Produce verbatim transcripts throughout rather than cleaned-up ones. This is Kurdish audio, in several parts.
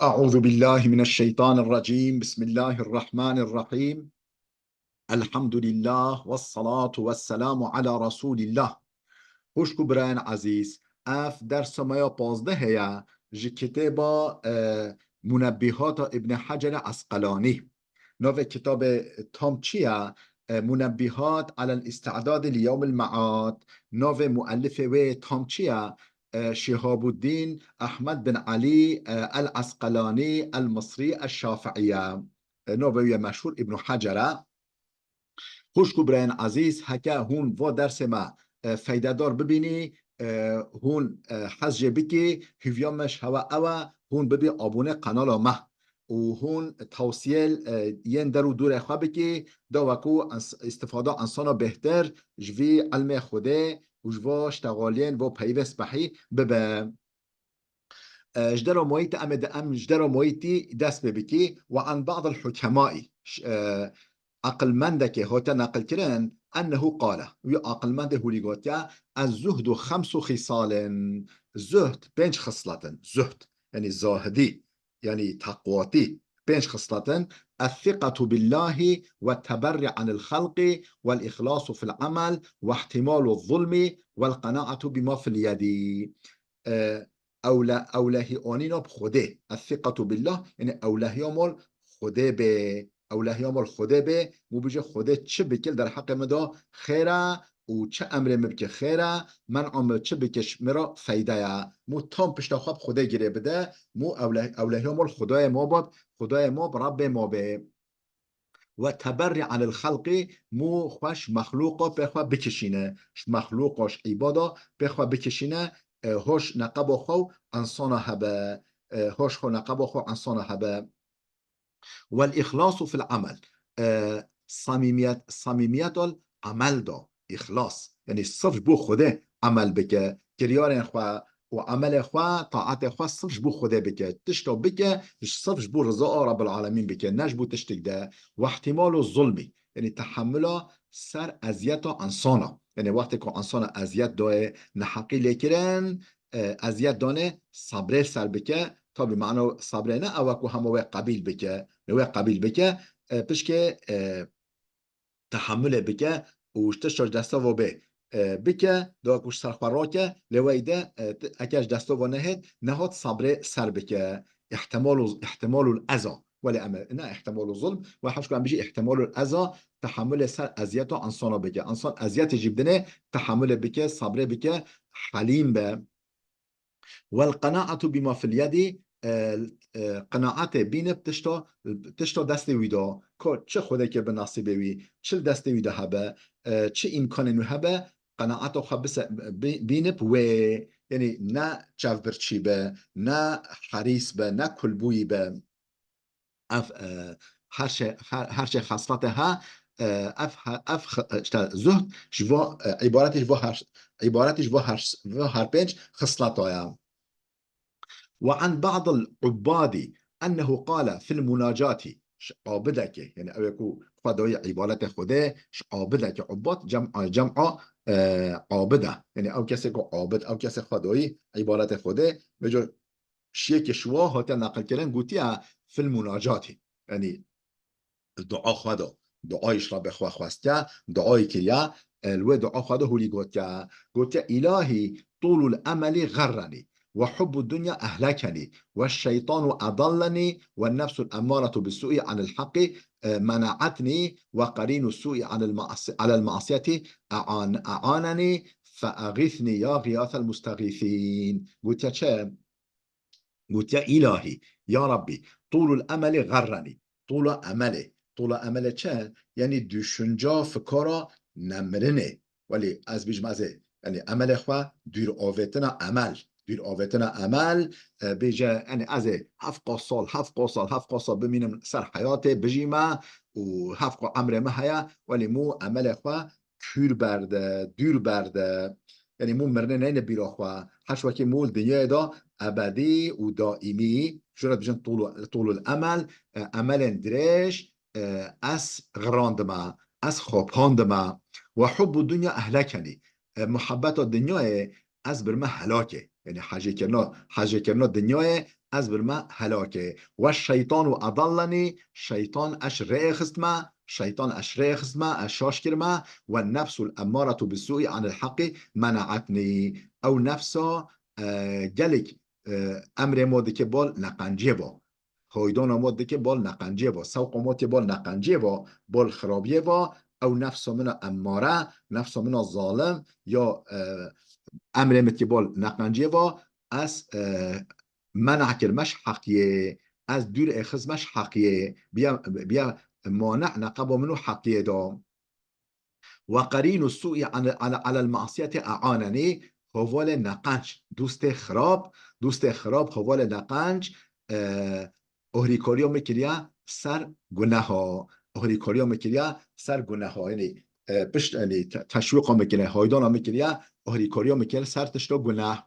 أعوذ بالله من الشيطان الرجيم. بسم الله الرحمن الرحيم. الحمد لله والصلاة والسلام على رسول الله. Xwişk û birayên ezîz, ev dersa me ya pazdeh heye ji kitêba, e, Munebbihata Îbn Hecer Esqelanî. Navê kitabê tam çi ye? E, Munebbihat alel Îstidadî li Yewmil Mead. Navê muellifê wê tam çi ye? E, Şihabuddîn Ehmed bin Elî, e, El Esqelanî El Misrî El Şafiî ye. E, navê wî ye meşhûr Îbn Hecer e. Xwişk û birayên ezîz, heke hûn va dersê me, e, feydedar bibînî, e, hûn, e, hez jê bikî, hîviya me ji hewe ew e, hûn bibî abûne qenala me û hûn tewsiyê, e, yên der û dûrê xwe bikî, da weku ens-, îstifada insana bêhtir ji vî ilmê Xwedê û ji va ştexaliyên va peyvê spehî bibe. E, ji dera mayî te em ê de, em ji dera mayî tî dest pê bikî. Ve an ba'dil hukemaî, ş-, e, aqilmendekê hate neqilkirin, ennehu qale, wî aqilmendê hûlî gotiye, "Ez-zuhdu xemsu xîsalin." Zuhd pênc xislet in. Zuhd, yanî zahidî, yanî teqwatî, pênc xislet in. "Es-siqatu billahî ve teberri anil xelqî vel îxlasu fil emel ve ihtimalu zulmî vel qenaatu bima fil yedî." E, ewle-, ewlehî anîna bi Xwedê. Es-siqatu billah, yanî ewlehiya mal Xwedê bê. Ewlehiya mal Xwedê bê, mû bije Xwedê çi bike li derheqê min de xêr e û çi emrê min bike xêr e, men'a min çi bike ji min re feyde ye. Mû tam pişta xwe bi Xwedê girê bide, mû ewle-, ewlehiya mal Xwedayê ma bab, Xwedayê ma bi Rebbê ma bê. Ve teberri anil xelqî, mû xwe ji mexlûqa pê xwe bikişîne, ji mexlûqa, ji îbada pê xwe bikişîne, e, hoş neqeba xwe û insana hebe, e, hoş xwe neqeba xwe û insana hebe. Vel îxlasu fil emel, e, samîmiyet, samîmiyet al emel da, îxlas, yanî sirf ji bo Xwedê emel bike, kiryarên xwe û emelê xwe, taetê xwe sirf ji bo Xwedê bike. Tişta bike, sirf ji bo riza a Rabbil Alemîn bike, ne ji bo tiştek de. Ve ihtimalu zulmî, yanî tehemula ser eziyeta insana. Yanî wextê ku insana eziyet dayê, neheqî lê kirin, e, eziyet danê, sabrê ser bike. Tabî mana sabrê ne ew e ku hema wê qebîl bike, ne wê qebîl bike, e, pişkê, e, tehemulê bike û ji tişta ji desta ve bê, e, bike, da ku ji ser xwe rake, lê wey de, e, ti-, eke ji desta ve nehêt, nehat sabrê ser bike. Ihtimalu, ihtimalul eza. Welê em ê, ne ihtimalu zulm, we hewş ku em bijî ihtimalul eza, tehemulê ser eziyeta insana bike. Insan eziyetê jî bidinê, tehemulê bike, sabrê bike, helîm be. Wel qenaetu bima fil yedî, e, e, qenaetê bîne bi tişta, tişta destê wî de, ka çi Xwedê ke bi nasîbê wî, çi li destê wî de hebe, e, çi îmkanên wî hebe, qenaeta xwe bise-, bî-, bîne bi wê, yanî ne çavbirçî be, ne herîs be, ne kulbûyî be. Ev, e, her şey, her, her şey xeslete ha, e, ev, ha-, ev, xe-, işte, zuhd ji vo, e, îbaretî ji vo her, îbaretî ji vo her, vo her pênc xesleta ya. Ve an ba'dil ubbadi ennehu qale fil munacati. Ji abidekê, yani ew ku xwe dayî îbaretê Xwedê, ji abidekê, ubbad cem-, cem'a, e, abide. Yani ew kesê ku abid, ew kesê xwe dayî îbaretê Xwedê, vêca Şiyekê şiwa hate neqilkirin, gotiye fil munacatî. Yanî dua xwe da. Duayê ji Rabbê xwe xwestiye, duayê kiriye, e, li wê dua xwe da hûlî gotiye. Gotiye, "Îlahî, tûlul emelî xerrenî, ve hubbu dunya ehlekenî, ve şeytanu edallenî, ve nefsul emmaretu bisu'i anil haqqi, e, menaatnî, ve qarînu su'i anil ma'si-, alel ma'siyeti e'an-, e'anenî, fe eğîthnî ya xiyasel musteğîthîn." Gotiye çi? Gotiye, "Îlahî, ya Rabbî, tûlul emelî xerrenî." Tûla emelê. Tûla emelê çi? Yanî düşünca, fikara nemirinê. Welî ez bîjim ez ê, yanî emelê xwe dûr avêtina emel. Dûr avêtina emel, e, bêje, yanî ez ê hevqa sal, hevqa sal, hevqa sal bimînim ser heyatê, bijîme û hevqa emrê min heye, welî mû emelê xwe kûr berde, dûr berde. Yanî mû mirinê neyne bîra xwe. Heş wekî mû li dinyayê de ebedî û daîmî, ji re dibêjin tûlu-, tûlul emel, e, emelên dirêj, e, ez xirandime, ez xapandime. Ve hubbu dunya ehlekenî. E, muhebbeta dinyayê ez birime helakê. Yanî hejêkirina, hejêkirina dinyayê ez birime helakê. Ve şeytanu adallenî, şeytan eş rêxist me, şeytan eş rêxist me, eş şaş kir me. Ve nefsul emmaretu bissu'i anil haqqi menaetnî. Ew nefsa, e, gelek, e, emrê ma dike bal neqenciyê ba. Haydana ma dike bal neqenciyê va, sewqa ma tê bal neqenciyê va, bal xirabiyê va, ew nefsa min a emmare, nefsa min a zalim, ya, e, emrê min tê bal neqenciyê va, ez, e, mena kirme ji heqiyê, ez dûr êxizme ji heqiyê, biya, biya mane neqeba min û heqiyê da. Ve qerînu suî ale, ale, alel masiyetê e'anenî, hevalê neqenc, dostê xirab, dostê xirab, hevalê neqenc, e, ohrîkariya min kiriye ser guneha. Ohrîkariya min kiriye ser guneha. Yanî, e, pişt, yanî, te-, teşwîqa min kiriye, haydana min kiriye, ohrîkariya min kiriye ser tişta guneh.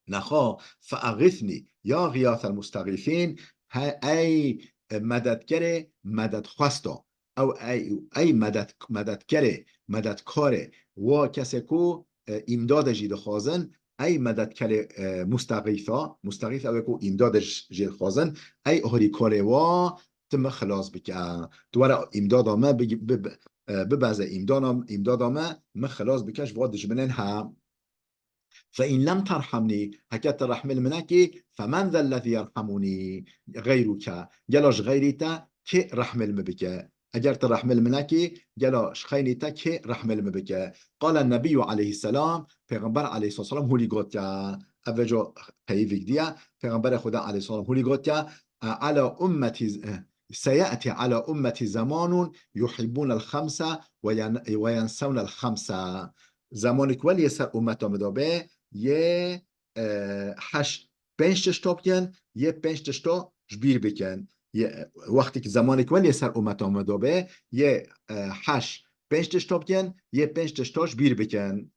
Nexwe, fe'axîthnî, ya xiyâsel musteğîthîn, he, ey, e, medetkerê, medetxwesta. Ew ey, ey medet, medetkerê, medetkarê, wa kesê ku, e, îmdadê jî dixwazin, ey medetkerê, e, musteğîtha, musteğîth ew ê ku îmdadê j-, jê dixwazin, ey ohrîkarê wa, tu min xilas bike. Tu were îmdada me, bi, bi, bi, e, bibeze îmdana, îmdada me, min xilas bike ji va dijminên he. Fe in lem terhamnî, heke tu rehmê li min nekî, femen zellezî yerhamunî xeyruke, gela ji xeyrî te kê rehmê li min bike? Eger tu rehmê li min nekî, gela ji xeynî te kê rehmê li min bike? Qale Nebiyyu aleyhisselam, Pêxember aleyhisselam hûlî gotiye, ev veco peyivîk diye, Pêxemberê Xweda aleyhisselam hûlî gotiye, e, ala ummetî, e, seyati ala ummetî zemanun yuhibbunel xemse ve yen-, ve yensewnel xemse. Zemanik weliyê ser ummeta min de be, yê, e, heş pênc tişta bikin, yê pênc tişta ji bîr bikin. Yê, wextî ki zemanik weliyê ser ummeta min de be, yê, e, heş pênc tişta bikin, yê pênc tişta ji bîr bikin.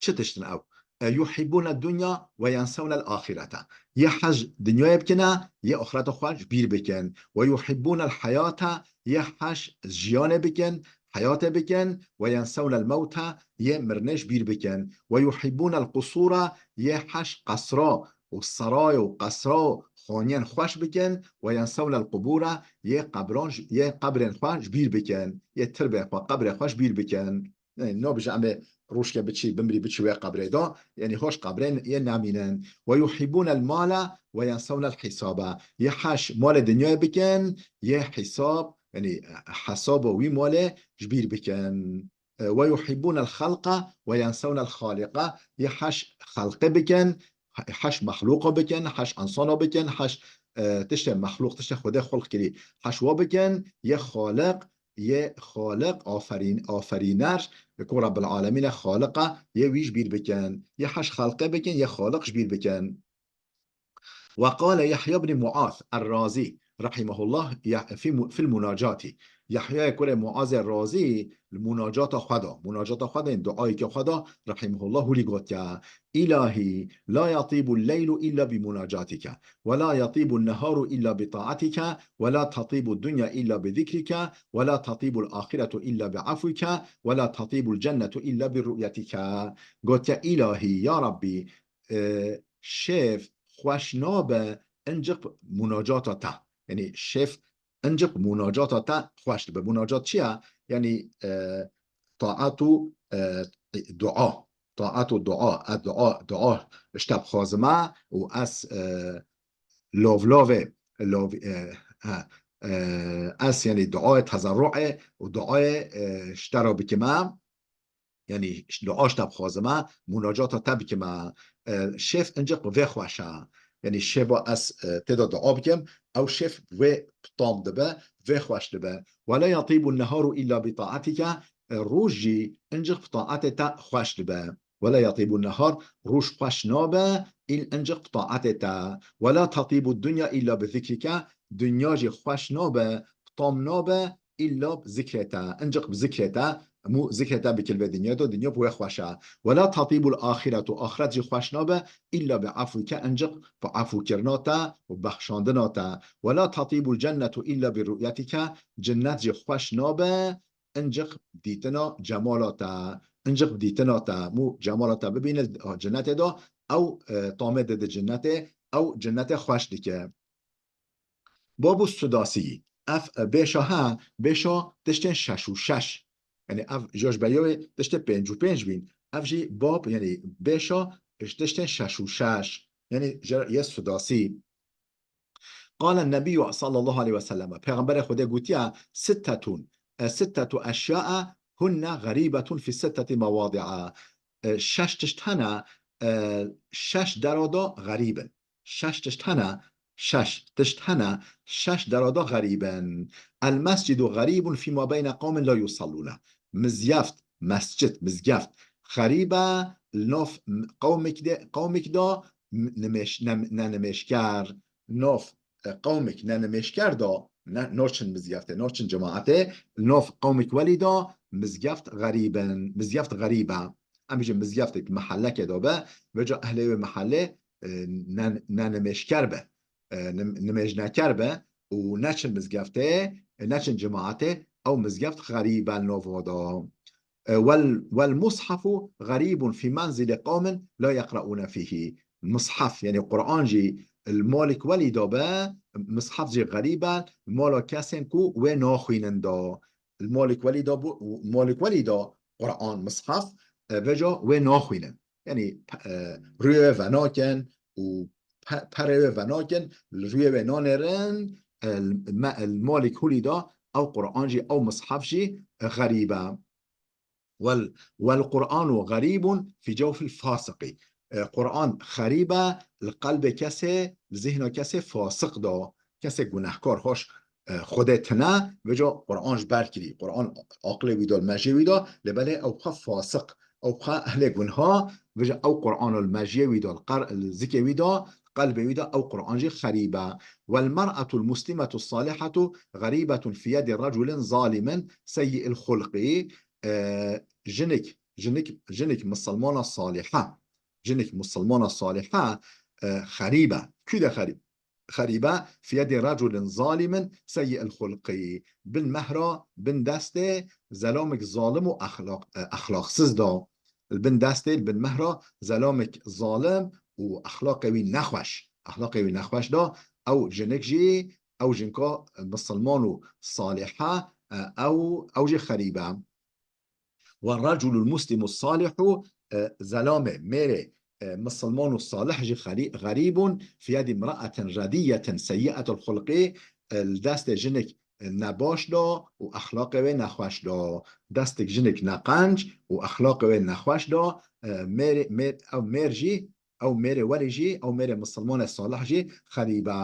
Çi tişt in ew? E, yuhibbûne dunya ve yensewnel axirete. Yê hez dinyayê bikine, yê axireta xwe ji bîr bikin. Ve yuhibbûnel heyate, yê hez jiyanê bikin, heyatê bikin, ve yensewnel mewte, yê mirinê ji bîr bikin. Ve yuhibbûnel qusûre, yê hez qesra û seraya û qesra û xaniyên xweş bikin, ve yensewnel qubûre, yê qebran ji, yê qebrên xwe ji bîr bikin, yê tirbê xwe, qebrê xwe ji bîr bikin. Yanî, nabêje em ê rojke biçî, bimrî biçî wê qebrê de. Yanî, hoş qebrên yê nemînin. Ve yuhibbûnel male ve yensewnel hîsabe. Yê hez malê dinyayê bikin, yê hîsab, yanî, hesaba wî malê ji bîr bikin. E, ve yuhibbûnel xelqe ve yensewnel xaliqe. Yê hez xelqê bikin, hez mexlûqa bikin, hez insana bikin, hez, e, tiştê mexlûq, tiştê Xwedê xulq kirî, hez wa bikin, yê xaliq, yê xaliq, aferîn-, aferîner, ku Rebbil Alemîn e, xaliq e, yê wî ji bîr bikin. Yê hez xelqê bikin, yê xaliq ji bîr bikin. Ve qale Yahya ibn Muaz er-Razî, rahimehullah, ya-, fî mu-, fil munacatî. Yahyayê kurê Muazê Razî li munacata xwe de, munacata xwe de, duayeke xwe de, rahimehullah, hûlî gotiye, İlahi, la yatîbul leylu illa bi munacatike, ve la yatîbun neharu illa bi taatike, ve la tatîbud dunya illa bi zikrike, ve la tatîbul ahiretu illa bi afwike, ve la tatîbul cennetu illa bi ru'yetike. Gotiye, İlahi, ya Rabbî, e, şev xweş nabe, inciq munacata te. Yanî şev inciq munacata te xweş dibe. Munacat çi ye? Yanî, e, taat û, e, dua. Taat û dua. E, dua, dua ji te bixwazime û ez, e, lovlovê, lov-, e, ha, e, ez, yanî, duayê tezerruê û duayê, e, ji te re bikime. Yanî, dua ji te bixwazime, munacata te bikime. E, şev inciq vê xweş e. Yanî, şeva ez, e, tê de dua bikim, ew şev vê tam dibe, vê xweş dibe. Ve la yatîbun neharu illa bi taatike, e, roj jî inciq bi taetê te xweş dibe. Ve la yatîbun nehar, roj xweş nabe, îl inciq bi taetê te. Ve la tatîbud dunya illa bi zikrike, dinya jî xweş nabe, tam nabe, îlla bi zikrê te. Inciq bi zikrê te, mû zikrê te bikil vê dinya de, dinya bi wê xweş e. Ve la tatîbul axiretu, axiret jî xweş nabe, îlla bi afwike, inciq bi afwkirina te û bexşandina te. Ve la tatîbul cennetu îlla bi ru'yetike, cennet jî xweş nabe, inciq dîtina cemala te. Hincik bi dîtina te, mû cemala te bibîne cinnetê de, ew, e, tamê dide cinnetê, ew cinnetê xweş dike. Babu sudasî. Ev, e, bêşa he, bêşa tiştên şeş û şeş. Yanî ev ji, ji beriya wê tiştê pênc û pênc bîn. Ev jî bab, yanî bêşa ji tiştên şeş û şeş. Yanî ji yê sudasî. Qale Nebiyyu sallallahu aleyhi ve sellem. Peyxamberê Xwedê gotiye, sittetun, e, sittetu eşya'a hunne ğarîbetun fi sitteti mewadi'a. E, şeş tişt hene, e, şeş dera de xerîb in. Şeş tişt hene, şeş tişt hene, şeş dera de xerîb in. El mescidu xerîbun fîma beyne qewmin la yusallûne. Mizyeft, mescid, mizgeft. Xerîb e, li nav m-, qewmik de, qewmik de m-, nimêş-, ne, ne nimêşker. Nav, e, qewmik ne nimêşker de, ne, naçin mizgeftê, naçin cemaetê, li nav qewmik welî de mizgeft xerîb in, mizgeft xerîb e. Em bêjin mizgeftek mehelleke de be, vêca ehlê wê mehellê, e, ne, ne nimêşker be, e, nim-, nimêjneker be û neçin mizgeftê, e, neçin cemaetê, ew mizgeft xerîb e li nav wa de. E, wel, wel mushafu xerîbun fî menzilî qewmin la yeqre'ûne fîhî. Mishaf, yanî Quran jî li malek welî de be, mishaf jî xerîb e, li mala kesên ku wê naxwînin de. Li malek welî de bû, malek welî de Quran, mishaf, e, vêca wê naxwînin. Yanî, pe-, e, rûyê wê venakin û pe-, perê wê venakin, li rûyê wê nanêrin, e, li me-, li malek hulî de ew Quran jî, ew mishaf jî, e, xerîb e. Wel, wel Qur'anu xerîbun fî cewfil fasiqî. E, Qur'an xerîb e li qelbê kesê, li zihna kesê fasiq de, kesê gunehkar, hoş, e, Xwedê tine, vêca Qur'an ji ber kirî. Qur'an aqilê wî de, li mejiyê wî de, lê belê ew xwe fasiq, ew xwe ehlê gunha, vêca ew Qur'an li mejiyê wî de, li qer-, li zikê wî de, qelbê wî de ew Qur'an jî xerîb e. Wel mer'atul muslimetu salihatu xerîbetun fî yedî reculin zalimin seyyi'il xulqî. E, jinik, jinik, jinik misilmana saliha, jinik misilmana saliha, e, xerîb e. Kû de xerîb? Xerîb e, fî yedî reculin zalimin seyyi'il xulqî. Bin mehra, bin destê zelamek zalim û exlaq-, e, exlaqsiz de. Li bin destê, li bin mehra zelamek zalim û exlaqê wî nexweş. Exlaqê wî nexweş de, ew jinik jî, ew jinka misilman û saliha, e, ew, ew jî xerîb e. Ve reculul muslimu salihu, e, zelamê, mêrê, e, misilman û salih jî xerî-, xerîbun fî yedî imra'atin rediyetin seyyi'atul xulqî, e, li destê jinik, e, nebaş de û exlaqê wê nexweş de. Destek jinik neqenc û exlaqê wê nexweş de, e, mêrê, mêr-, ew mêr jî, ew mêrê welî jî, ew mêrê misilmanê salih jî xerîb e.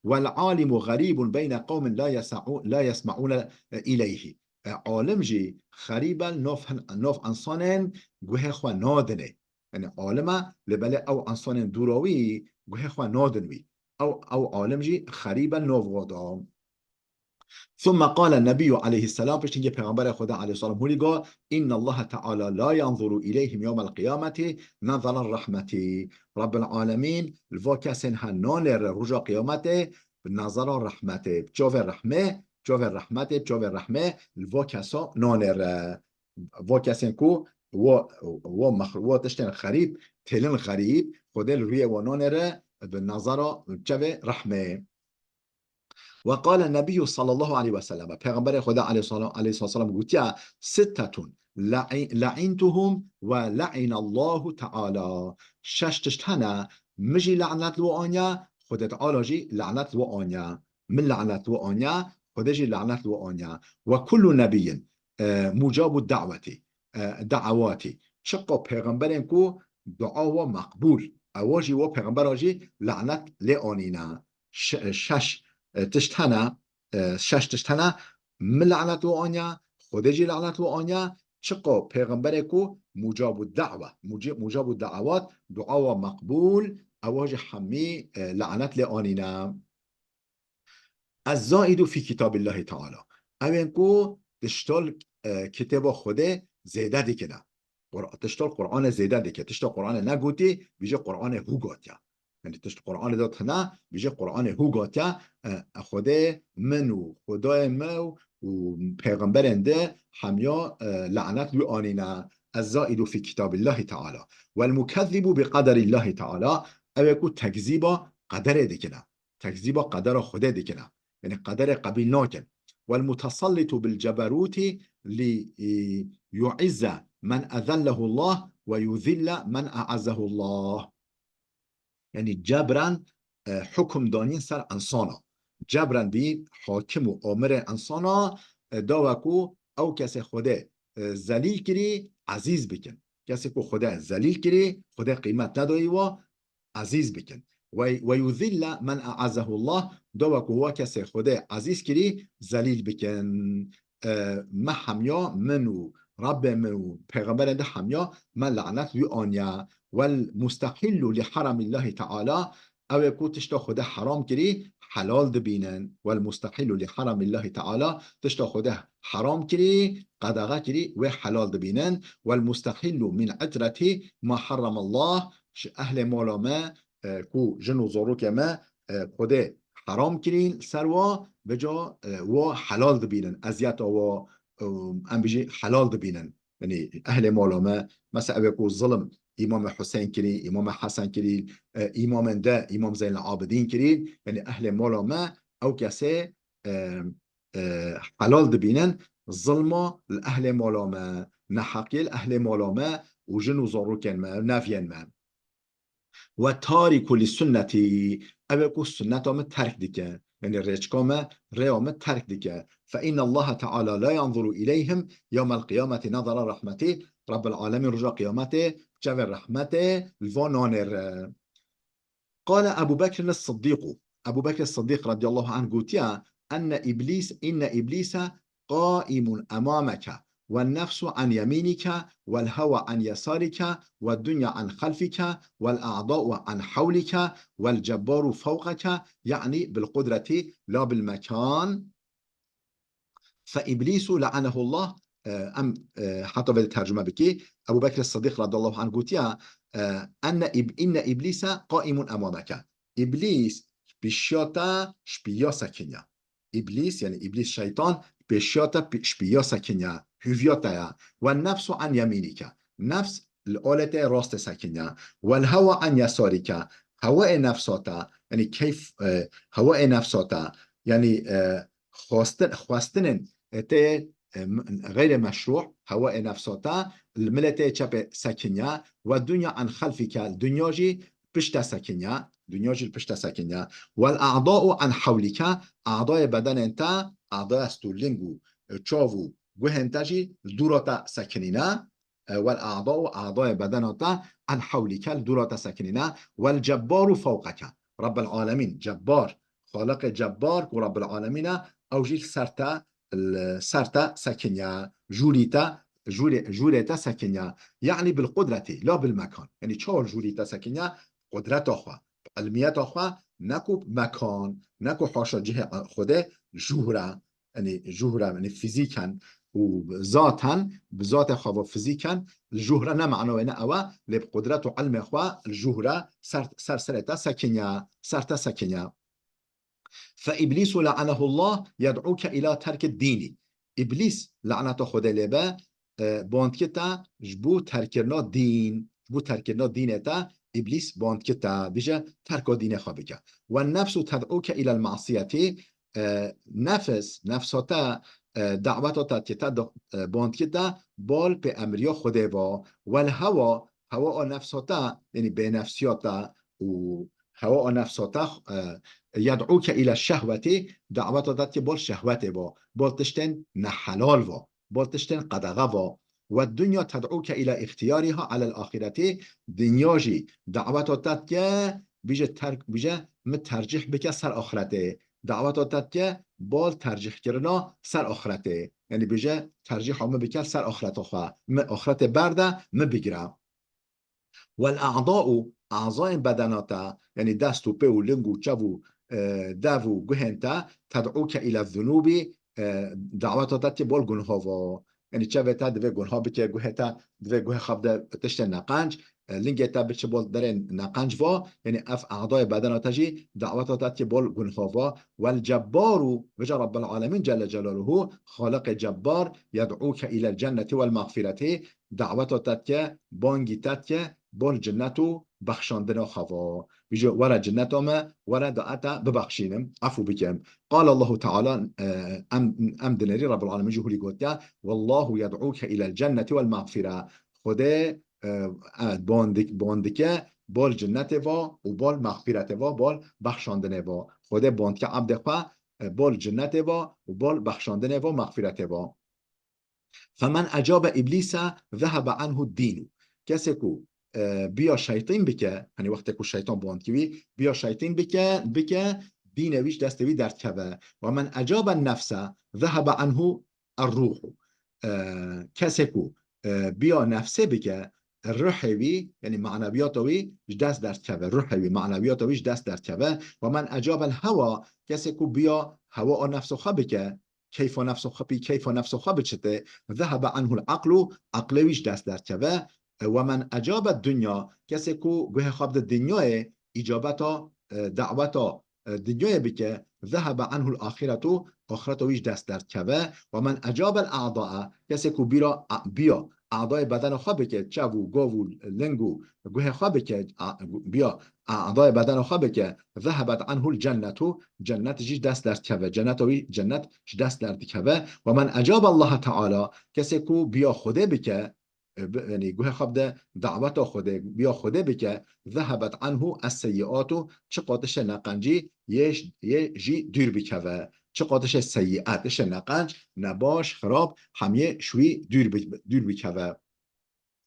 Wel alimu xerîbun beyne qewmin la yesa'u-, la yesma'une, e, ileyhi. E, alim jî xerîb e, nav hin-, nav insanên guhê xwe nadinê. Yanî alim e, lê belê ew insanên dûra wî guhê xwe nadin wî. Ew, ew alim jî xerîb e nav wa de. Thumme qale Nebiyyu aleyhisselam, piştî hingê Pêxemberê Xweda aleyhisselam hûrî got, innallaha teala la yanzuru ileyhim yewmel qiyameti nazara rahmeti. Rabbil alemîn li va kesên he nanêre roja qiyametê bi nazara rehmetê, bi çavê rehmê, çavê rehmetê, çavê rehmê li va kesa nanêre. Va kesên ku wa, wa mex-, wa tiştên xerîb, têlin xerîb, Xwedê li rûyê wa nanêre bi nazara çavê rehmê. Ve qale Nebiyyu sallallahu aleyhi ve sellem, Pêxemberê Xweda aleyhisselam, aleyhisselam gotiye, sittetun la'i-, la'intuhum ve la'inallahu teala. Şeş tişt hene, min jî lanet li we aniye, Xwedê Teala jî lanet li we aniye. Min lanet li we aniye, Xwedê jî lanet li we aniye. Ve kullu nebiyyin, e, mucabu da'wetî, e, da'awatî. Çiqa pêxemberên ku dua we meqbûl, ewa jî we pêxembera jî lanet lê anîne. Ş-, şeş, e, tişt hene, e, şeş tişt hene, min lanet we aniye, Xwedê jî lanet we aniye, çiqa pêxemberê ku mucabu da'we, muci-, mucabu da'awat, dua we meqbûl, ewa jî hemî, e, lanet lê anîne. Ez-zaidu fî kitabillahî teala. Ew ên ku tiştal, e, kitêba Xwedê zêde dikine. Qur-, tiştal Qur'anê zêde dike. Tişta Qur'anê negotî, bêje Qur'anê hû gotiya. Yanî tişt Qur'anê de tine, bêje Qur'anê hû gotiya, e, Xwedê min û Xwedayê me û pêxemberên de hemiya, e, lanet wî anîne. الزائد في كتاب الله تعالى والمكذب بقدر الله تعالى, ew ê ku tekzîba qederê dikine, tekzîba qedera Xwedê dikine. Yanî qederê qebîl nakin. والمتسلط بالجبروت ليعز من أذله الله ويذل من أعزه الله. Yanî cebren, e, hukum danîn ser insana. Cebren bî hakim û amirê insana, e, dawa ku ew kesê Xwedê, e, zelîl kirî, ezîz bikin. Kesê ku Xwedê zelîl kirî, Xwedê qîmet nedayî wa, ezîz bikin. Ve, ve yuzille men e'azehullah, dawa ku wa kesê Xwedê ezîz kirî, zelîl bikin. E, me hemiya, min û Rabbê min û pêxemberên de hemiya me lanet wî aniye. Wel mustehillu li haramillahi teala, ew ê ku tişta Xwedê heram kirî, helal dibînin. Wel mustehillu li haramillahi teala, tişta Xwedê heram kirî, qedaxe kirî, wê helal dibînin. Wel mustehillu min itreti ma harramallah, ji ehlê mala me, e, ku jin û zarokê me, e, Xwedê heram kirîn ser wa, vêca, e, wa helal dibînin. Eziyeta wa, e, em bijî helal dibînin. Yanî ehlê mala me, mesela ew ê ku zilim Îmamê Husên kirî, Îmamê Hesen kirî, e, îmamên de, Îmam Zeynel Abidîn kirî, yanî ehlê mala me ew kesê, e, e, helal dibînin, zilma li ehlê mala me, neheqiyê li ehlê mala me û jin û zarokên me, neviyên me. Ve tariku li sunnetî, ew ê ku sunneta min terk dike, yanî rêçka me, rêya min terk dike. Fe innallaha teala la yanzuru ileyhim yewmel qiyameti nazara rahmetî, Rabbil alemîn roja qiyametê çavê rehmetê li van nanêre. Qale Ebu Bekr es-Siddiqu, Ebu Bekr Siddiq radiyallahu anh gotiye, enne iblis, inne iblise qaimun emameke والنفس عن يمينك والهوى عن يسارك والدنيا عن خلفك والأعضاء عن حولك والجبار فوقك، يعني بالقدرة لا بالمكان. فإبليس لعنه الله, e, em, e, heta vê tercüme bikî, Ebu Bekr Siddiq radiyallahu anh gotiye, e, enne ib-, inne iblise qaimun emameke. Îblîs pêşiya te ji pêya sekiniye. Îblîs, yanî Îblîs şeytan, pêşiya te pê-, ji pêya sekiniye, hûviya te ye. Ve nefsu an yemînîke. Nefs li alê te rastê sekiniye. Wel hewa an yesarîke. Hewayê nefsa te, yanî keyf, e, hewayê nefsa te, yanî, e, xwestin-, xwestinên, e, te, e, m-, xeyrê meşrû, hewayê nefsa te, li milê te çepê sekiniye. Ve dunya an xelfîke, dinya jî pişte sekiniye, dinya jî li pişte sekiniye. Wel a'da'u an hewlîke, a'dayê bedenên te, a'daya stûrling û, e, çav û guhên te jî li dûra te sekinîne. E, wel a'da'u, a'dayê bedena te, an hewlîke, li dûra te sekinîne. Wel cebbaru fewqeke. Rabbil alemîn, cebbar, Xaliqê cebbar ku Rabbil alemîn e, ew jî li ser te, li ser te sekiniye, jûrî te, jûrê, jûrê te sekiniye. Yanî bil qudretî, la bil mekan. Yanî çawa jûrî te sekiniye? Qudreta xwe, ilmiyeta xwe, ne ku mekan, ne ku haşa cihê Xwedê, jûhre, yanî jûhre, yanî fizîken û zaten, bi zatê xwe ve fizîken, li jûhre ne mena wê ne ew e, lê bi qudret û ilmê xwe li jûhre ser, ser serê te sekiniye, ser te sekiniye. Fe Îblîsu le'enehullah yed'ûke îlâ terkid dînî. Îblîs, laneta Xwedê lê be, e, bandkî te ji bo terkkirina dîn, ji bo terkkirina dînê te, Îblîs bandkî te, bêje terka dînê xwe bike. Wen nefsu ted'ûke îlel masiyetî, e, nefs, nefsa te, e, daweta te dike te di-, e, bandkî te bal pê emriya Xwedê ve. Wel hewa, hewa a nefsa te, yanî bênefsiya te û hewa a nefsa te, e, yed'ûke île şehwetî, daweta te dike bal şehwetê ve, bal tiştên nehelal ve, bal tiştên qedexe ve. Ve dunya ted'ûke île îxtiyarîha alel axîretî, dinya jî daweta te dike, bêje terk, bêje min tercîh bike ser axretê. Daweta te dike bal tercîhkirina ser axretê. Yanî bêje tercîha min bike ser axreta xwe. Min axretê berde, min bigire. Wel a'da'u, azayên bedena te, yanî dest û pê û ling û çev û, e, dev û guhên te, ted'ûke île zunûbî, e, daweta te dike bol gunha ve. Yanî çevê te divê gunha bike, guhê te divê guhê xwe bide tiştên neqenc, e, lingê te biçe bol derên neqenc ve. Yanî ev a'dayê bedena te jî daweta te dike bol gunha ve. Wel cebbaru, vêca Rabbil alemîn Celle Celaluhu, Xaliqê cebbar, yed'ûke îlel cennetî wel mexfîretî, daweta te dike, bangî te dike, bol cinnet û bexşandina xwe va. Vî jî were cinneta me, were da ete bibexşînim, efû bikim. Qala Allahu Teala, e, em, em dinêrî Rabbul Alemin jî hûrî gotiye, "Wallahu yed'uke ilel cenneti wel mağfire." Xwedê, e, e, ban dik-, ban dike, bol cinnetê va û bol mexfiretê va, bol bexşandinê va. Xwedê ban dike ebdê xwe, e, bol cinnetê va û bol bexşandinê va, mexfiretê va. "Femen ecabe iblîse zehebe anhu dînu." Kesê ku, e, biya şeytîn bike, hani wextê ku şeytan band kivî, biya şeytîn bike, bike, dînê wî ji destê wî derdikeve. "Ve men ecabe nefse zehebe anhu erruhu." E, kesê ku, e, biya nefsê bike, ruhê wî, yani maneviyata wî ji dest derdikeve, ruhê wî, maneviyata wî ji dest derdikeve. "Ve men ecabe hewa", kesê ku biya hewa a nefsa xwe bike, keyfa nefsa xwe pî, keyfa nefsa xwe biçite, zehebe anhul aqlu, aqlê wî ji dest derdikeve. E, "Ve men ecabe dunya", kesê ku guhê xwe bide dinyayê, îcabeta, e, daweta, e, dinyayê bike, zehebe anhul axiretu, axireta wî ji dest derdikeve. "Ve men ecabel a'dae", kesê ku bîra a-, biya, adayê bedena xwe bike, çev û gov û ling û guhê xwe bike, a-, biya, a-, adayê bedena xwe bike, zehebet anhul cennetu, cennet jî ji dest derdikeve, cenneta wî, cennet ji dest derdikeve. "Ve men ecabe Allaha Teala", kesê ku biya Xwedê bike, e, bi, yani guhê xwe bide daweta Xwedê, biya Xwedê bike, zehebet anhu es-seyyiatu, çiqa tiştê neqencî yê, yê jî dûr bikeve. Çiqa tiştê seyyiat, tiştê neqenc, nebaş, xirab, hemiyê ji wî dûr bi, dûr bikeve.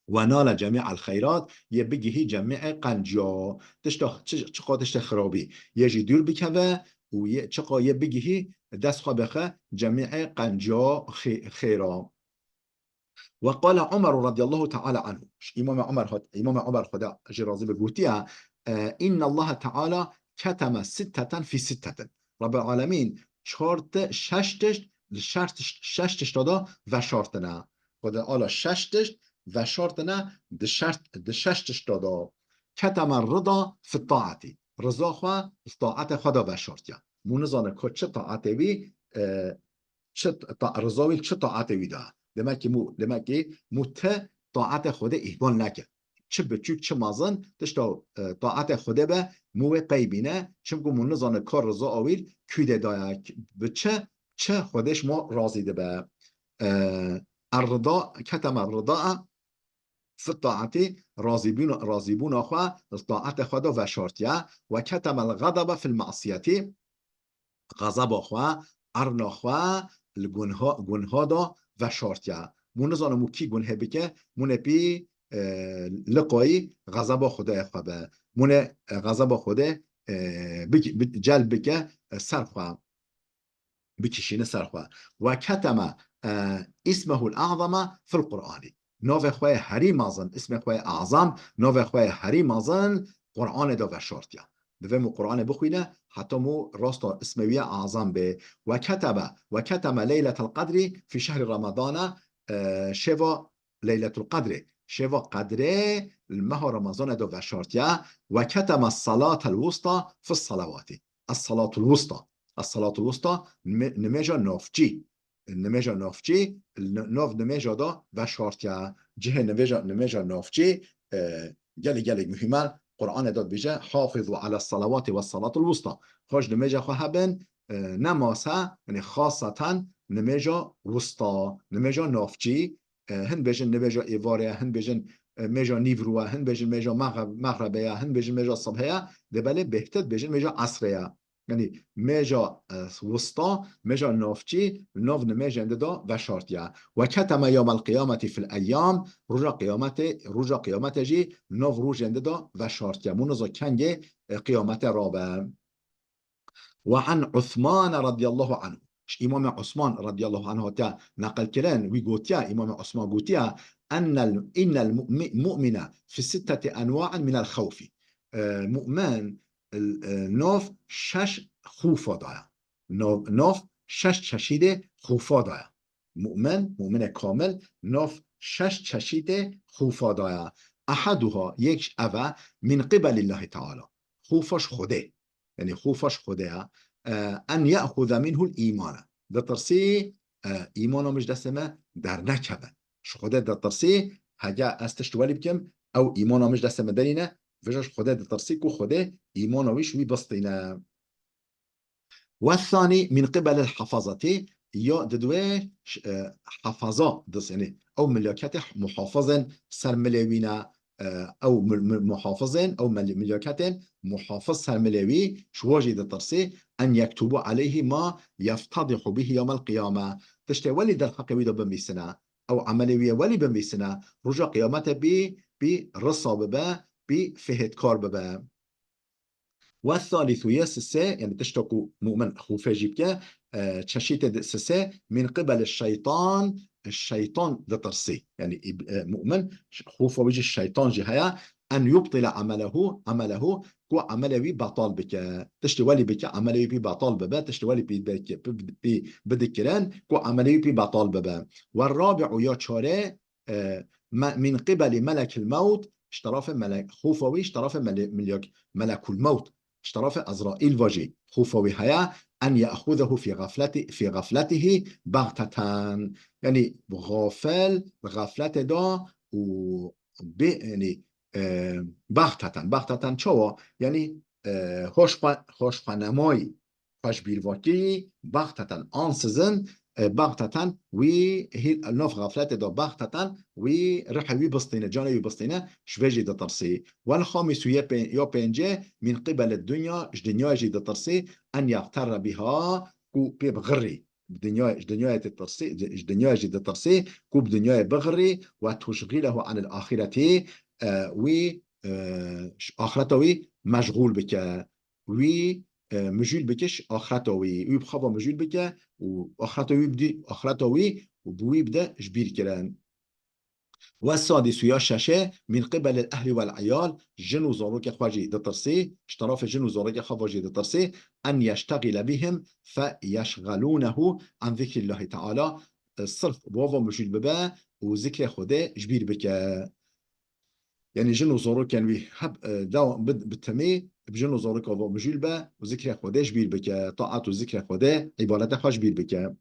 "Ve nale cemî'el xeyrat", yê bigihî cemî'ê qenciya. Tişta, çi, çiqa tiştê xirabî yê jî dûr bikeve û yê, çiqa yê bigihî dest xwe bixe cemî'ê qenciya xê-, xêra. "Ve qale Umer radiyallahu teala anhu." Îmam Umer hat, Îmam Umer Xweda jî razî be gotiye, e, "İnnallaha teala keteme sitteten fi sittetin." Rabbul Alemin çar ti-, şeş tişt, li şeş tişt, şeş tişta da veşartine. Xweda Teala şeş tişt veşartine di şert, di şeş tişta da. "Keteme rida fi taati." Riza xwe li taetê xwe da veşartiye. Mû nizane ku çi taetê wî, e, çi ta-, riza wî li çi taetê wî de. Demek ki mû, demek ki mû ti taetê Xwedê îhmal neke. Çi biçûk, çi mezin, tişta, e, taetê Xwedê be, mû wê qeybîne, çimku mû nizane ka riza wî li kû de daye, bi çi, çi Xwedê ji ma razî dibe. E, errida, keteme rida fi taetî, razîbûna, razîbûna xwe li taetê xwe de veşartiye. "Ve keteme el-ğadabe fil masiyeti", xezeba xwe, erna xwe li gunha, gunha de veşartiye. Mû nizane mû kî gunhê bike, mûne pî, e, liqayî xezeba Xwedayê xwe be. Mûne, e, xezeba Xwedê, e, bik-, bi-, celb bike, e, ser xwe. Bikişîne ser xwe. "Ve keteme, e, ismehul a'zama fil Qur'ani." Navê xwe yê herî mezin, ismê xwe yê azam, navê xwe yê herî mezin Qur'anê de veşartiye. Divê mû Qur'anê bixwîne, heta mû rasta ismê wî ye azam bê. "Ve ketebe, ve keteme leyletel qedri fi şehri Ramadana", e, şeva Leyletul Qedrê, şeva Qedrê li meha Ramazanê de veşartiye. "Ve keteme salatel wusta fis salawati." Es-salatul wusta. Es-salatul wusta, nime-, nimêja navçî. Nimêja navçî, n-, nav nimêja de veşartiye. Cihê nimêja, nimêja navçî, e, gelek, gelek muhîm e. Qur'anê de dibêje, "Hafizu ala salawati ve salatul wusta." Xweş nimêja xwe hebin, e, ne mase, yani xaseten nimêja wusta, nimêja navçî, e, hin bêjin nimêja êvarê ye, hin bêjin, e, mêja nîvro ye, hin bêjin mêja mexe-, mexrebe ye, hin bêjin mêja sibhê ye, dê belê bêhtir bêjin mêja esrê ye. Yani mêja, e, wista, mêja navçî, nav nimêjên de de veşartiye. "Ve keteme yawmel qiyameti fil eyyam", roja qiyametê, roja qiyamete jî nav rojên de de veşartiye. Mû niza kengê, e, qiyamete rabe. "Ve an Usman radiyallahu anhu." Ji Îmamê Usman radiyallahu anhu hatiye neqil kirin, wî gotiye, Îmamê Usman gotiye, "Ennel, innel mu'mi-, mu'mine fi sitteti enwa'in minel xawfi." E, mu'min, e, nav şeş xufa de ye. Nav, nav şeş çeşîdê xufa de ye. Mu'min, mu'minê kamil, nav şeş çeşîdê xufa de ye. "Ehaduha", yek ji ev e, "min qibelillahi teala." Xufa ji Xwedê. Yani xufa ji Xwedê ye. E, "en ye'xuze minhul îmane." Ditirsî, e, îmana min ji destê me dernekeve. Ji Xwedê ditirsî, Hege ez tişt welî bikim, ew îmana min ji destê min derîne, vêca ji Xwedê ditirsî ku Xwedê îmana wî ji wî bistîne. والثاني من قبل الحفظة, ya didwê ş-, e, hefaza dis, yanî ew milyaketê muhafizên ser milê wî ne, e, ew mi-, mi-, muhafizên, ew mil-, milyaketên muhafiz ser milê wî, ji wa jî ditirsî, أن يكتبوا عليه ما يفتضح به يوم القيامة. Tiştê welî derheqê wî de binivîsine. Ew emelê wî yê welî binivîsine. Roja qiyametê bî, bî risa bibe, bî fihêtkar bibe. والثالث ya sisê, yanî tişta ku mumin xûfê jî bike, e, çeşîtê di-, sisê, من قبل الشيطان, şeytan ditirsî. Yanî îb-, e, mumin ş-, xûfa wî ji şeytan jî heye, أن يبطل عمله, عمله, ku emelê wî betal bike. Tiştê welî bike, emelê wî pî betal bibe, tiştê welî pî bike, pî, pî bidikirin, ku emelê wî pî betal bibe. والرابع ya çarê, e, me-, من قبل ملك الموت, ji terafê melek, xûfa wî ji terafê mele-, milyak-, melekul mewt, ji terafê Ezraîl ve jî xûfa wî heye, أن يأخذه في غفلته, في غفلته بغتة. Yanî xafil, xefletê de û bê, yanî, e, بغتة. بغتة çawa? Yanî, e, hoş xwe-, hoş xwenemayî. Xwe ji bîr ve kirî, بغتة, ansızın, e, بغتة, wî hî-, nav xefletê de بغتة, wî rihê wî bistîne, canê wî bistîne, ji vê jî ditirsî. والخامس ya pê-, ya pêncê, من قبل الدنيا, ji dinyayê jî ditirsî, أن يغتر بها, ku pê bixirî. Bi dinyayê, ji dinyayê ditirsî, ji dinyayê jî ditirsî, ku bi dinyayê bixirî, وتشغله عن الآخرة, e, wî, e, ji axireta wî meşxûl bike. Wî, e, mijûl bike ji axireta wî. Wî bi xwe ve mijûl bike û axireta wî bidî, axireta wî û bi wî bide ji bîr kirin. والسادس ya şeşê, من قبل الأهل والعيال, jin û zarokê xwe jî ditirsî, ji terafê jin û zarokê xwe ve jî ditirsî, أن يشتغل بهم فيشغلونه عن ذكر الله تعالى, e, sirf bi wa ve mijûl bibe û zikrê Xwedê ji bîr bike. Yanî jin û zarokên wî heb, e, dew-, bi, bi temî bi jin û zaroka ve mijûl be û zikrê Xwedê ji bîr bike, taet û zikrê Xwedê, îbadeta xwe ji bîr bike.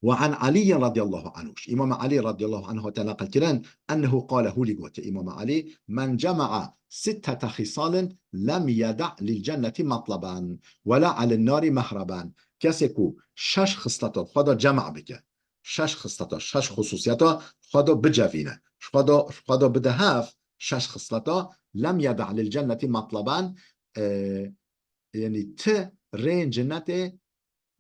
وعن علي رضي الله عنه, ji Îmam Elî radiyallahu anh hate neqil kirin, أنه قال, hûlî gotiye Îmam Elî, من جمع ستة خصال لم يدع للجنة مطلبا ولا للنار مهربا. Kesê ku şeş xisleta xwe de cema bike, şeş xisleta, şeş xusûsiyeta xwe de bicevîne, ji xwe de, ji xwe de bide hev, şeş xisleta, لم يدع للجنة مطلبا, e, yanî ti rêyên cennetê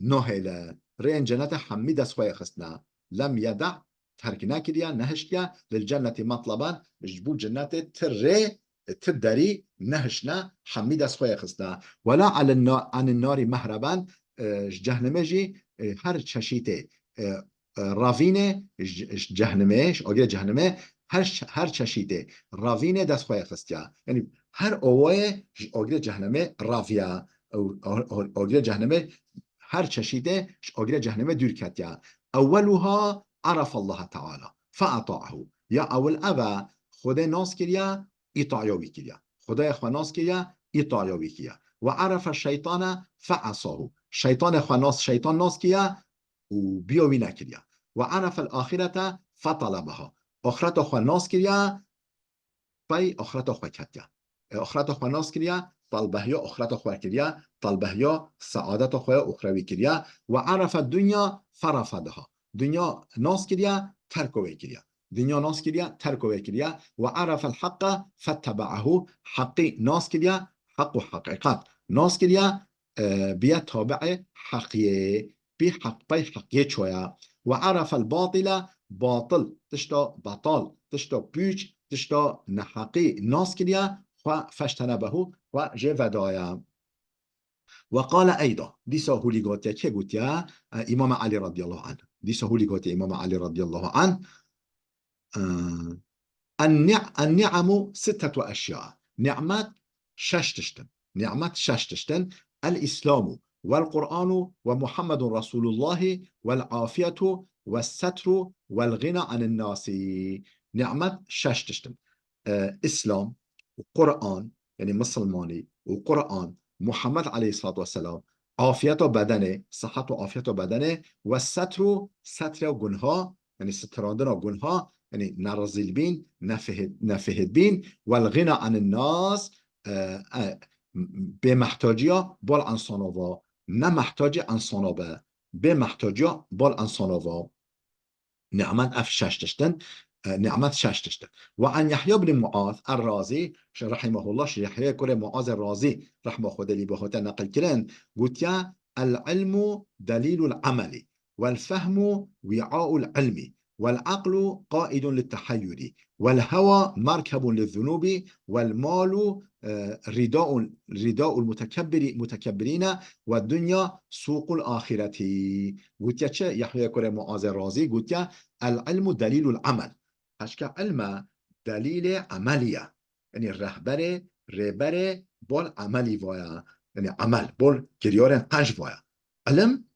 nahêle. Rêyên cennetê hemî dest xwe yê xistine. لم يدع, terk nekiriye, nehiştiye, للجنة مطلبا, ji bo cennetê ti rê, ti derî nehişne, hemî dest xwe yê xistine. ولا عن النا-, عن النار مهربا, e, ji cehnimê jî, e, her çeşîtê, e, e, ravînê ji, ji cehnimê, ji agirê cehnimê, her ş-, her çeşîtê ravînê dest xwe yê xistiye. Yanî her awayê ji agirê cehnimê raviye. Ew, a-, a-, agirê cehnimê her çeşîtê ji agirê cehnimê dûr ketiye. أولها عرف الله تعالى فأطاعه. Ya ewil ev e, Xwedê nas kiriye, îtaya wî kiriye. Xwedayê xwe nas kiriye, îtaya wî kiriye. وعرف الشيطان فعصاه. Şeytanê xwe nas, şeytan nas kiriye û biya wî nekiriye. وعرف الآخرة فطلبها. Axireta xwe nas kiriye, pey axireta xwe ketiye. E, axireta xwe nas kiriye, talbehiya axireta xwe kiriye, talbehiya seadeta xwe ya uxrewî kiriye. وعرف الدنيا فرفضها. Dinya nas kiriye, terko wê kiriye. Dinya nas kiriye, terko wê kiriye. وعرف الحق فاتبعه. Heqî nas kiriye, heq û heqîqet nas kiriye, e, biye tabi'ê heqiyê. Pî heq, pey heqiyê çoye. وعرف الباطل, batil, tişta betal, tişta pûç, tişta neheqî nas kiriye, xwe فاجتنبه, xwe jê vedaye. وقال أيضا, dîsa hûlî gotiye, kê gotiye? E, Îmam Elî radiyallahu anh. Dîsa hûlî gotiye Îmam Elî radiyallahu anh. E, النع-, النعم ستة أشياء. Nimet şeş tişt in. Nimet şeş tişt in. الإسلام والقرآن ومحمد رسول الله والعافية والستر والغنى عن الناس. Nimet şeş tişt in. E, Îslam, Quran, yanî misilmanî, û Quran, Muhammed aleyhissalatu vesselam, afiyeta bedenê, sihet û afiyeta bedenê, ve setru, setre gunha, yanî sitirandina gunha, Yanî ne rezîl bîn, ne fihid-, ne fihid bîn. Wel ghina anin nas, e, e, bêmehtaciya bol insano va. Ne mehtacê insano be. Bêmehtaciya bol insano va. Nimet ev şeş tişt in, e, nimet şeş tişt in. Ve an Yahya ibn Muaz er-Razî, şi-, rahimehullah, şi Yahya kurê Muaz er-Razî, rehma Xwedê lî be, hate neqil kirin, gotiye, "El-ilmu delîlul emeli, vel-fehmu wi'aul ilmi, vel-aqlu qaidun lit-tehayyuri, vel-hewa merkebun liz-zunubi, vel-malu, e, ridaun, ridaul mutekebbiri-, mutekebbirine, ve-d-dunya suqul ahireti." Gotiye çi? Yahya kurê Muazê Razî gotiye, "El-ilmu delîlul emel." Heşke ilme delîlê emelî ye. Yanî rehberê, rêberê bol emelî vaya. Yanî emel, bol kiryarên qenc vaya. Ilim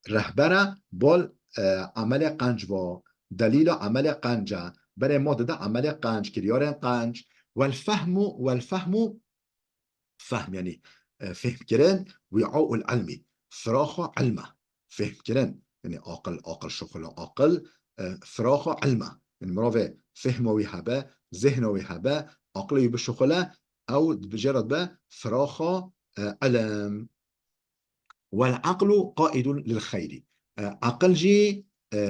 rehbere bol, e, emelê qenc va. Delîla emelê qenc e. Berê ma dide emelê qenc, kiryarên qenc. Wel fehmu, wel fehmu, fehm, yanî, e, fehmkirin, wi'aul ilmi, firaxa ilm e. Fehmkirin, yanî aqil, aqil şuxula aqil, e, firaxa ilm e. Yanî mirovê fehma wî hebe, zihna wî hebe, aqilê wî bişuxule, ew dibijêre dibe firaxa, e, ilm. Wel aqlu qaidun lil xeyri. E, aqil jî, e,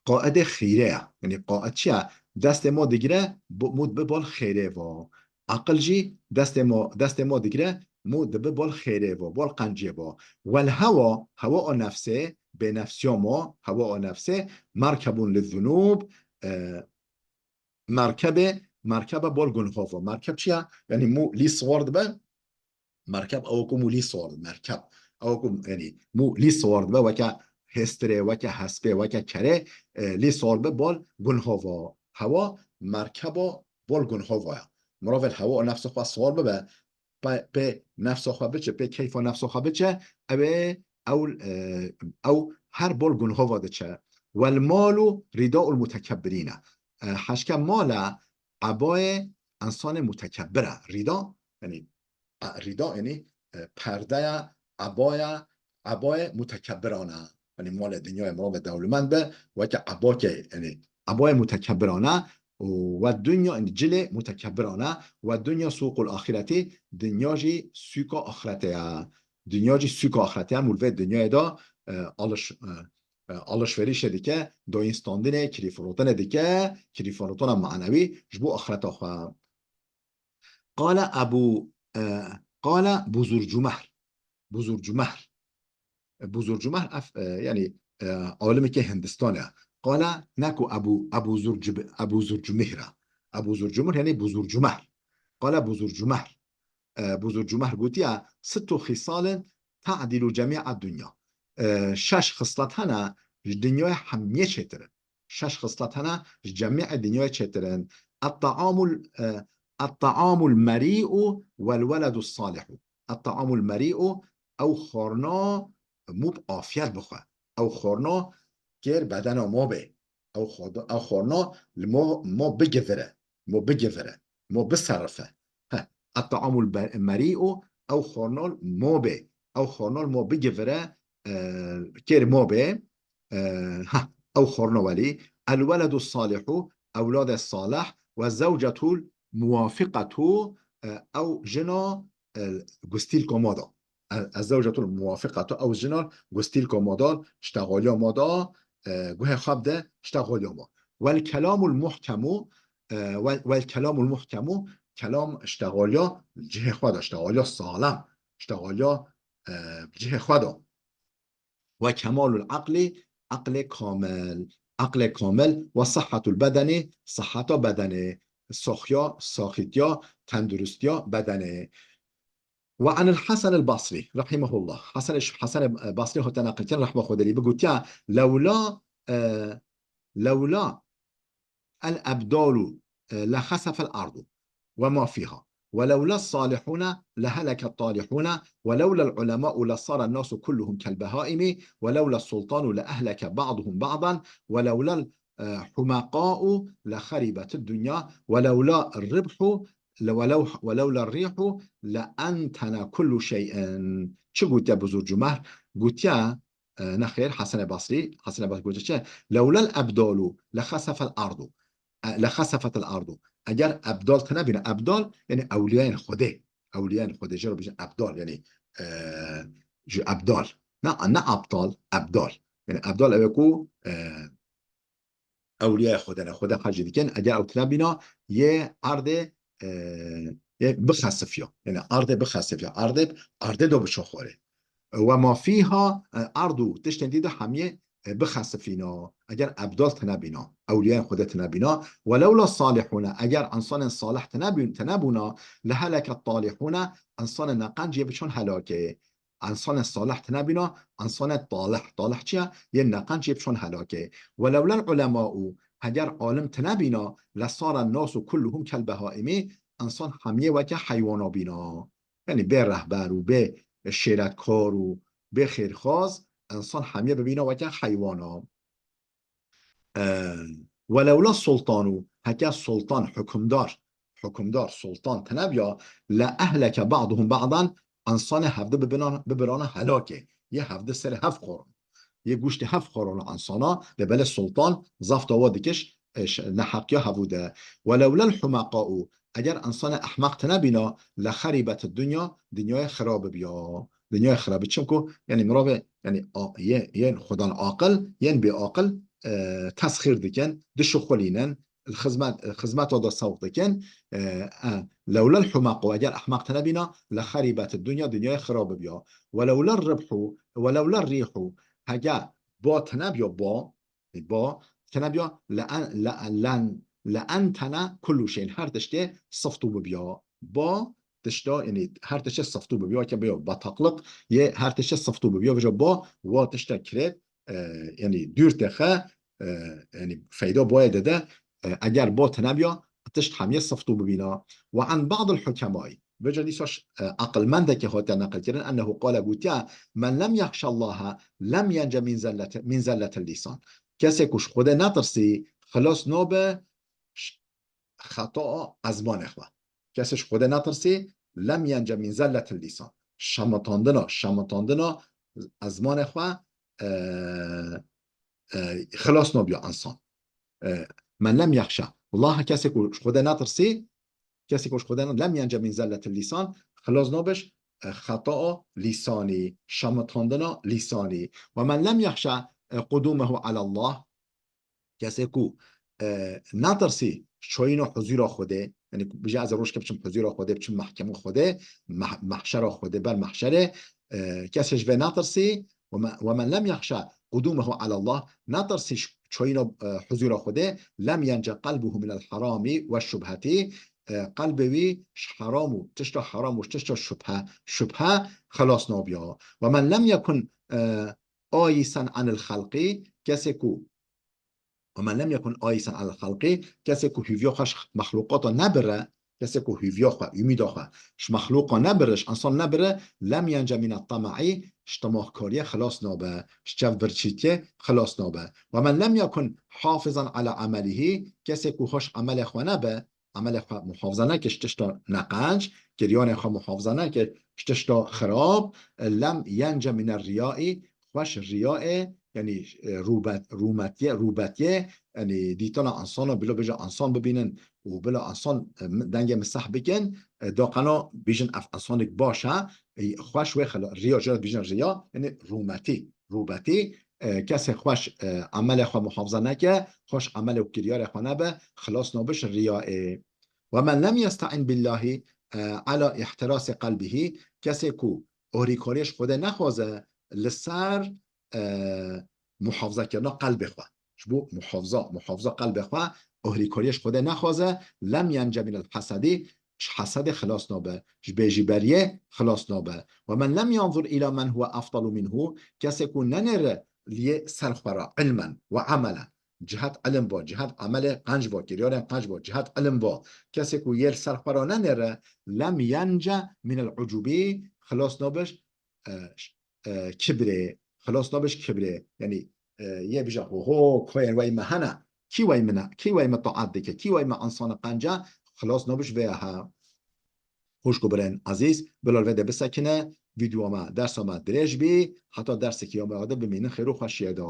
qaidê xîrê ye. Yanî qaid çi ye? Destê ma digire, bo-, mû dibe bol xêrê va. Aqil jî destê ma, destê ma digire, mû dibe bol xêrê va, bol qencê va. Wel hewa, hewa o nefsê, bênefsiya ma, hewa o nefsê, merkebun liz-zunub, e, merkebê, merkebe bol gunho va. Merkeb çi ye? Yanî mû lî siwar dibe, merkeb ew ku mû lî siwar dibe, merkeb. Ew ku, yanî, mû lî siwar dibe, weke hêstirê, weke hespê, weke kerê, e, lî siwar dibe, bol gunho va. Hewa merkeba bol gunho va ya. Mirovê hewa û nefsa xwe siwar bibe, pê, pê nefsa xwe biçe, pê keyfa nefsa xwe biçe, ew ê, ew, e, ew her bol gunho va diçe. Wel malu ridaul mutekebbirine. E, heşke male ebayê insanê mutekebbir e. Rîda, yanî, e, rîda, yanî, e, perdeya, ebaya, ebayê mutekebbiran e. Yanî malê dinyayê mirovê dewlemend be, weke ebakê, yanî ebayê mutekebbiran e. Û we dinya, yanî cilê mutekebbiran e. Weled-dunya sûqul ahireti, dinya jî sûka axiretê ye. Dinya jî sûka axiretê ye. Mû li vê dinyayê de, e, aliş-, e, e, alişverişê dike, dayînstandinê, kirîfirotinê dike, kirîfirotona manewî ji bo axireta xwe. Qale Ebû, e, qale Bûzurcumehr. Bûzurcumehr. E, Bûzurcumehr ev, e, yanî, e, alimekê Hindistanê ye. Qale, ne ku Ebû, Ebû Zurcub-, Ebû Zurcumihre. Ebû Zurcumihre yanî Bûzurcumehr. Qale Bûzurcumehr. E, Bûzurcumehr gotiye, "Sittu xîsalin te'dilu cemî'a dunya." E, şeş xislet hene ji dinyayê hemiyê çêtir in. Şeş xislet hene ji cemî'ê dinyayê çêtir in. Et-ta'amul, e, et-ta'amul merî'u wel-weledus salihu. Et-ta'amul merî'u, ew xwarna mû bi afiyet bixwe. Ew xwarna kêr bedena ma bê. Ew xwarda-, ew xwarna li mo, mo bigivire, mo bigivire, mo biserife. He, et-ta'amul be-, merî'u, ew xwarna li mo bê, ew xwarna li mo bigivire, e, kêr mo bê, e, ha, ew xwarna welî, el-weledu salihu, ewladê salih, we zewcetul muwafiqetu, e, ew jina, e, gustîlka ma da. E, ez zewcetul muwafiqetu, ew jina gustîlka ma da, ştexaliya ma da, e, guhê xwe bide ştexaliya ma. Wel kelamul muhkemu, e, wel, wel kelamul muhkemu, kelam ştexaliya cihê xwe da, ştexaliya salam, ştexaliya, e, cihê xwe da. Ve kemalul aqli, aqlê kamil, aqlê kamil, ve sihhatul bedeni, sihheta bedenê, saxiya, saxîtiya, tenduristiya bedenê. Ve anil Hasan el Basri, rahimehullah. Hasan, Hasan Basri hate neqilkirin, rehma Xwedê lî be, gotiya, lewla, e, lewla الأبدال، آه، لخسف الأرض وما فيها، ولولا الصالحون لهلك الطالحون، ولولا العلماء لصار الناس كلهم كالبهائم، ولولا السلطان لأهلك بعضهم بعضا، ولولا الحمقاء لخربت الدنيا، ولولا الربح، ولو-، ولولا الريح لأنتن كل شيء. Çi gotiye Buzurcumehr? Gotiye, e, nexêr, Hesen Basrî, Hesen Basrî gote çi? "Lewlel ebdalu lexesefel ardu." E, lexesefetel ardu. Eger ebdal tinebîna, ebdal, yani ewliyayên Xwedê. Ewliyayên Xwedê, jê re bijin ebdal, yani, e, ji ebdal. Ne, ne aptal, ebdal. Yani ebdal ew ê ku, e, ewliyayê Xwedê ne, Xwedê hecî dikin, eger ew tinebîna, yê erdê, e, yê bixesifiya. Yani erdê bixesifiya. Erdê, erdê do biço xwarê. "Ve ma fîha", e, erd û tiştên dî de hemiyê, e, bixesifîna. Eger ebdal tinebîna, ewliyayên Xwedê tinebîna. "Ve lewla salihûne", eger însanên salih tinebîn-, tinebûna, "leheleke talihûne", însanên neqenc yê biçon helakê. Însanên salih tinebîna, însanên talih. Talih çi ye? Yên neqenc yê biçon helakê. "Ve lewlel ulemâ'u", heger alim tinebîna, "lesaren nasu kulluhum kel behaimi", însan hemiyê weke heywana bîna. Yani bê rehber û bê şêretkar û bê xêrxwaz, însan hemiyê bibîna weke heywana. E, "Ve lewla sultanu", heke sultan, hukimdar, hukimdar, sultan tinebiya, "le ehleke ba'duhum ba'dan", însanê hevdi bibina-, bibirana helakê. Yê hevdi serê hev xwarin. Yê goştê hev xwarin însana, lê belê sultan zaf dawa dikiş, e, ş-, neheqiya hevû de. "Ve lewlel humaqa'u", eger însanê ehmeq tinebîna, "le xerîbet dunya", dinyayê xirab bibiya. Dinyayê xirab bi. Çimku, yani mirovê, yani a-, yê-, yên xwedan aqil, yên bê aqil, e, tesxîr dikin, dişuxulînin, xizmet, xizmeta de sewq dikin. E, e, "lewlel humaqu", eger ehmeq tinebîna, "le xerîbet dunya", dinyayê xirab bibiya. "Ve lewlel ribhu, ve lewlel rîhu", hege ba tinebiya ba, ba, tinebiya, "le en-, le, len, le entene kullu şeyin", her tiştê siftû bibiya. Ba, tişta, yani her tiştê siftû bibiya, ke biya bataklık, yê her tiştê siftû bibiya, vêca ba, wa tişta kirêt, e, yani dûr texe, e, yani feyda boye dede, e, eger ba tinebiya, tişt hemiyê siftû bibîna. "Ve an ba'dil hukemai." Vêca dîsa ş-, e, aqilmendekê hatiye neqilkirin, "ennehu qale", gotiye, "Men lem yexşallaha lem yence min zellete-, min zelletil lisan." Kesê ku ji Xwedê netirsî, xilas nabe ş-, xetaa ezmanê xwe. Kesê ji Xwedê netirsî, lem yence min zelletil lisan. Şemitandina, şemitandina ezmanê xwe, e, e, xilas nabiya insan. E, "Men lem yexşa." Welahi kesê ku ji Xwedê netirsî, kesê ku ji Xwedê ne-, "lem yence min zelletil lisan", xilas nabiş, e, xetaa lisanî, şemitandina lisanî. "Ve men lem yexşa, e, qudumehu alallah", kesê ku, e, netirsî çoyîna huzûra Xwedê, yani ku bije ez rojke biçim huzûra Xwedê, biçim mehkema Xwedê, meh-, mehşera Xwedê, ber mehşerê, e, kesê ji vê netirsî, "ve me-, ve men lem yexşa qudumehu alallah", netirsî ş-, çoyîna, e, huzûra Xwedê, "lem yence qelbuhu minel harami ve şubheti", e, qelbê wî ji heram û tişta heram û tişta şubhe, şubhe xilas nabiya. "Ve men lem yekun, e, ayisen anil xelqi", kesê ku "Ve men lem yekun ayisen alel xelqi", kesê ku hîviya xwe ji mexlûqata nebire, kesê ku hîviya xwe, umîda xwe ji mexlûqa nebire, ji insan nebire, "lem yence mine tama'i", ji temahkariyê xilas nabe, ji çev birçîtiyê xilas nabe. "Ve men lem yekun hafizan ala amelihi", kesê ku xweş emelê xwe nebe, emelê xwe muhafaza neke ji tişta neqenc, kiryanê xwe muhafaza neke ji tişta xirab, "lem yence mine riyai", xweş riyayê, yani, e, rûbet-, rûmetiyê, rûbetiyê, yani, dîtina insana, bila bêje insan bibînin û bila insan, e, m-, dengê min seh bikin, e, daqena bêjin ev insanek baş e, e, xweş wê xela-, riya, jê re dibêjin riya, yani, rûmetî, rûbetî, e, kesê xweş, e, emelê xwe muhafaza neke, xweş emelê û kiryarê xwe nebe, xilas nabiş riyayê. "Ve men lem yesta'in billahi, e, ala ihtirasi qelbihi", kesê ku orîkariyê ji Xwedê nexwaze li ser, e, muhafazakirina qelbê xwe. Ji bo muhafaza, muhafaza qelbê xwe, orîkariyê ji Xwedê nexwaze, "lem yence minel hesedi", ji hesedê xilas nabe, ji bêjîberiyê xilas nabe. "Ve men lem yanzur ila men huve efdalu minhu", kesê ku nenêre liyê ser xwe re, ilmen ve emelen, cihet ilim ve, cihet emelê qenc ve, kiryarên qenc ve, cihet ilim ve, kesê ku yê li ser xwe re nenêre, "lem yence minel ucubi", xilas nabiş, e, ş-, e, kibrê, xilas nabiş kibrê. Yani, e, yê bije, "Ho, ho, koyên wey me hene, kî wey min e, kî wey me taat dike, kî wey me insana qenc e", xilas nabiş vê he. Xwişk û birên ezîz, bila li vê de bisekine, vîdyoya me, dersa me dirêj bî, heta dersekî ya me de bimînin xêr û xweşiyê de.